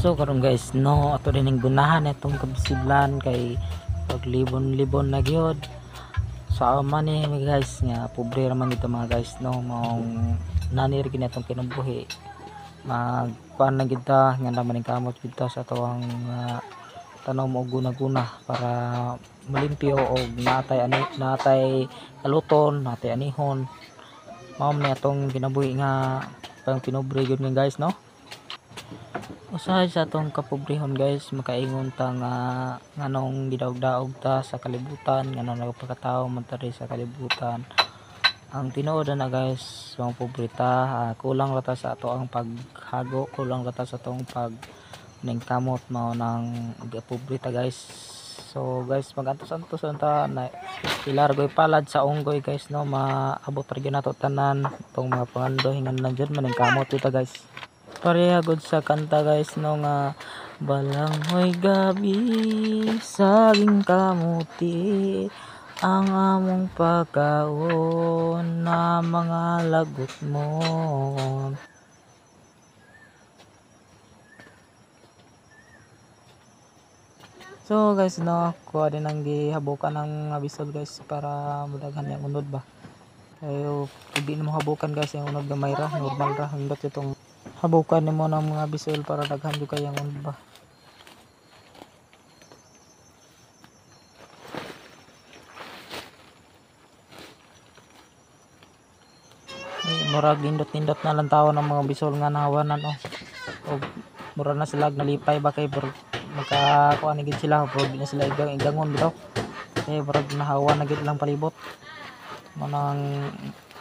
So karon guys no, ato din ning gunahan itong kabisiblan kay paglibon-libon na gyud. Sa man ni guys nga pobre ra man dito mga guys no, maong nani ra gyud atong kinabuhi. Magkuan lang gyud ta nga naman ning kamot gyud ta sa atoang tanom og guna-guna para malimpyo og naatay ani, naatay kaluton, naatay anihon. Mao man ni atong kinabuhi nga pang pinobre gyud nga guys no. Usahay sa atong kapobrehon guys, makaingon ta nga nganong gidaog-daog ta sa kalibutan, nganong nagpakatawo man ta sa kalibutan. Ang tinuod na guys, mga pobre ta, kulang ra ta sa ato ang paghago, kulang ra ta sa atong pag ningkamot, mao nang pobre ta guys. So guys, magantos-antos lang ta na ilargoy palad sa unggoy guys no, maabot ra gyud nato tanan itong mga pangandoy ngan lang jud maningkamot ta guys. Pareha gud sa kanta guys no nga balanghoy gabi saging kamuti ang among pagkaon na mga lagot mo. So guys no, kuha din ang gihabukan ng mga bisol guys para mudaghan yung unod ba. Kayo hindi mo habukan guys yung unod gamay ra, normal ra hindot itong habukan nimo ng mga bisol para daghan jud kay ang unod ba. Murag nindot-nindot na lang tawo ng mga bisol nga nahawanan oh. Og mura na sila nalipay ba kay makakuan gid sila, pero di na sila igangon bitaw. Kay murag nahawa na gid lang palibot. Manang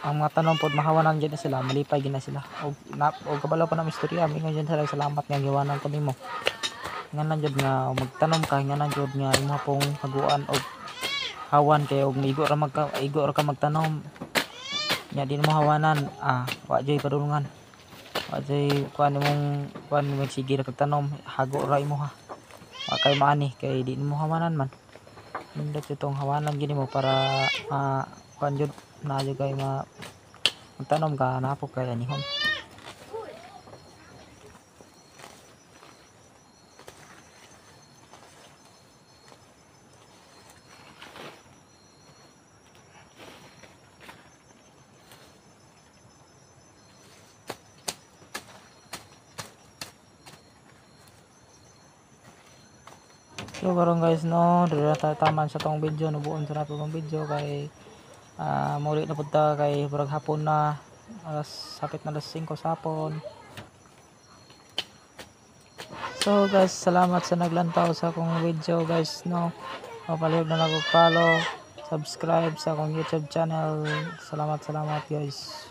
ang mga tanom pod mahawanan gid na sila, malipay gid na sila. Og na og kabalo pa na istorya, mingon jud sila salamat nga giwanan ko nimo. Nganan jud nga magtanom ka, nganan jud nga imo pong haguan og hawan kay og migo ra magka igo ra ka magtanom. Nya di mo hawanan, wa joy padulungan. Wa joy kuan nimong kuan magsige ra kag tanom, hago ra imo ha. Wa kay maani kay di nimo hawanan man. Nindot itong hawanan gini mo para kuan jud na jud kay ma magtanom ka napok kay anihon. So karon guys no, diri na tayo taman sa tong video, nubuon sa nato tong video kay muli na pud ta kay murag hapon na, alas sapit na alas 5 sa hapon. So guys, salamat sa naglantaw sa akong video guys no. Mapalihog na lang og follow, subscribe sa akong YouTube channel. Salamat, salamat guys.